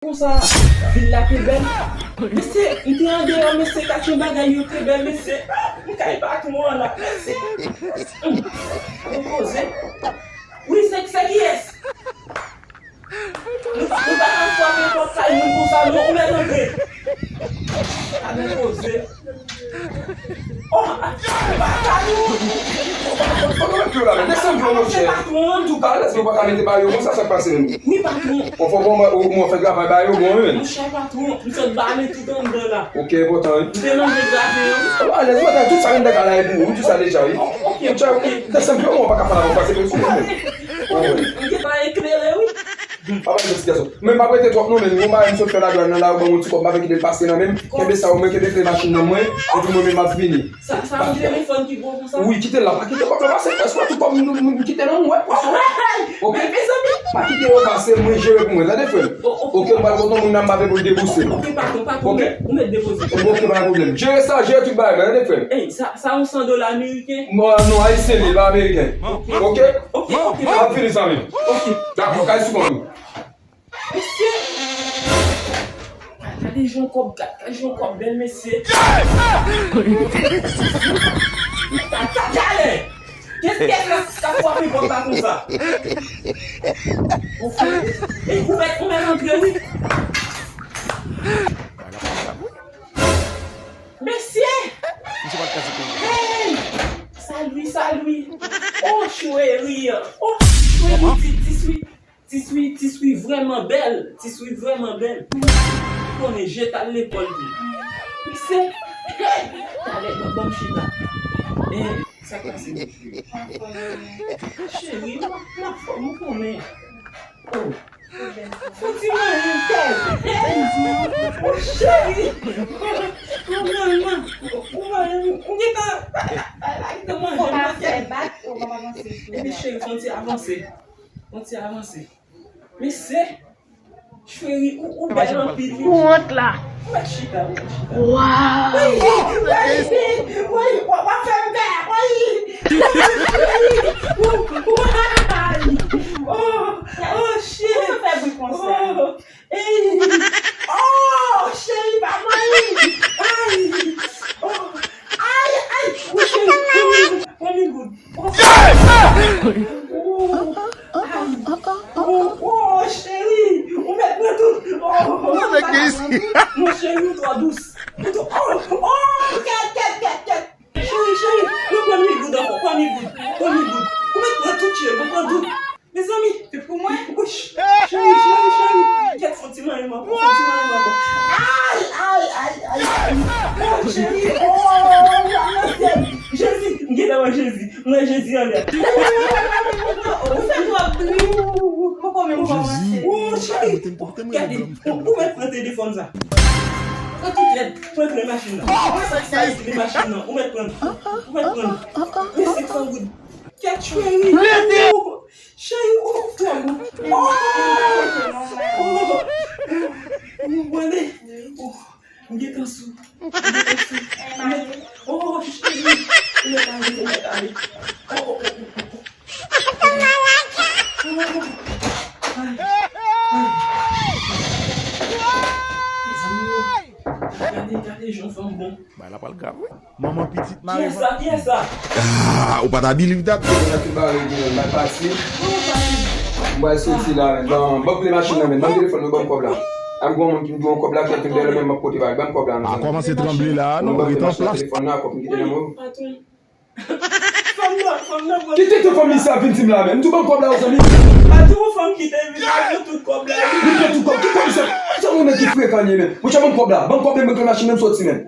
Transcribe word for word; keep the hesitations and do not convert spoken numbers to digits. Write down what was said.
Konsa, vil la te bèl. Mesye, m te andeyò, mesye, gad jan bagay yo te bèl, mesye. M kay patwon an la, mesye. Hum, nou poze. Wi, se, se kiyès? Nou, nou pa ka frape pòt kay moun konsa, non, ou mèt antre. A nou poze. Oh, a, se pa sa, non. Desann pye w, monchè. Patwon an. Tou ka alèz, ou pa ka mete ba yo konsa, sa k pase menm? Wi, patwon. Bon, fò bon, ou, ou fè travay ba yo, bon, wi, menm. Monchè, patwon, m sot bale tout anndan la. Ok, enpòtan, wi. M te manje graten an. Ou alèz, mwen, tout sa m te ka la, epi ou, tout sa deja, wi. Ok, ok. Desann pye w, ou pa ka pale avè w, pase pye w sou mwen. M te pa eklere, wi. Pa bay ti gason. Men pa prete twòp non, men yon bagay m sot fè la dwàn nan la, ou ban yon ti kòb, m pa vle kite l pase nan men m. Kenbe sa ou men, kenbe kle machin nan mwen, epi mwen menm m ap vini. Sa, sa yon telefòn ki gwo konsa? Wi, kite l la, pa kite kòb la pase, èske tout kòb m, m, m kite nan mwen, wè, pase. Ok? Mezanmi! Pa kite yo pase, mwen jere pou mwen, tande frè m. Ok, m pral kontan moun nan, m pa vle pou l debouse. Ok, patwon, patwon, ou mèt depoze. Ok, pa gen pwoblèm. Jere sa, jere tout bagay, tande frè m. Ey, sa, sa yon san dola ameriken? Non, non, ayisyen li, pa ameriken. Ok? Ok, ok. M ap vini, zanmi. Ok. Dakò, kay sou kont ou. Mesye! Gade jan kòb, gade jan kòb bèl, mesye. Talè! Kiyès, kiyès k ap frape pòt la konsa? Ey, ou mèt, ou mèt antre, wi. Mesye! Hey! Salwi, salwi. Oh, cheri. Oh, cheri, ti, ti swi. Ti swi, ti swi vrèman bèl. Ti swi vrèman bèl. Ou konnen, je t al lekòl tou. Mesye! Hey! Talè, ban, ban m chita. Eh, sa k pase? Cheri, m ap, m ap fò, m konnen. Oh. Fouti manyen m tèt. Oh, cheri. Oh, manman. Oh, manman. M gentan, la, la, la, gentan manje m nan tèt. Epi cheri, fè yon ti avanse. Yon ti avanse. Mesye, cheri, ou, ou bèl anpil, wi. Ou wont la. Ou mèt chita, ou mèt chita. Waw! Wi, wi, wi, w ap fè m pè, wi. Wi, wi. Oh, oh, shit. Ou fè bri konsa? Oh, ey. Oh, cheri, pa manyen. Ay. Oh, ay, ay. Oh, cheri, pran mil goud, pran mil goud. Oh, oh, oh, cheri, ou mèt pran tout. Oh, oh, oh, oh, mon cheri, ou twò dous. Ou twò, oh, oh, kèt, kèt, kèt, kèt. Cheri, cheri, mwen pran mil goud ankò, pran mil goud, pran mil goud. Ou mèt pran tout, cheri, mwen pran tout. Mezanmi, se pou mwen? Cheri, cheri, cheri. Kèt, fè yon ti manyen m ankò, fè yon ti manyen m ankò. Ay, ay, ay, ay, ay. Oh, cheri, oh, w ap nan syèl. Jezi, m gentan wè Jezi. M wè Jezi anlè. Ou fè twòp bri. Ou poko menm kòmanse. Oh, cheri. Gade, ou, ou mèt pran telefòn sa. Pran tout lèd, pran kle machin nan. Pran sa ki nan kle machin nan. Ou mèt pran. Ou mèt pran. Mil senk san goud. Kèt, cheri. Cheri, ou twò gou. Oh! Oh! Ou mwen. Oh! M gentan sou. M gentan sou. Oh, cheri. Ou mèt ale, ou mèt ale. Oh, oh, oh, oh. Oh, oh, oh. Ay. Ay. Mezanmi, oh. Gade, gade jan fanm bon. Bagay la pral grav, wi. Manman pitit mare. Kiyès sa? Kiyès sa? Ah, ou pa ta believe that? Mwen tout bagay gen mal pase. M pral soti la, men. Ban, ban m kle machin nan, men. Ban m telefòn mwen, ban m kòb la. Am granmoun ki m dwe yon kòb la, ki ap vin dèyè l, men m ap pote bagay. Ban m kòb la, mezanmi. A kòmanse tranble la, non? Rete an plas. Telefòn nan, kòb m kite nan men w. Fanm nan, fanm nan pran. Ki tete fanmi sa vin di m la menm? M di w ban m kòb la, zanmi. A di w fanm ki te vin ak tout kòb la, wi. Li pran tout kòb, tout kòb sa. Sa moun ki frekan li menm. Monchè, ban m kòb la. Ban m kòb, men mwen kle machin nan, m soti menm.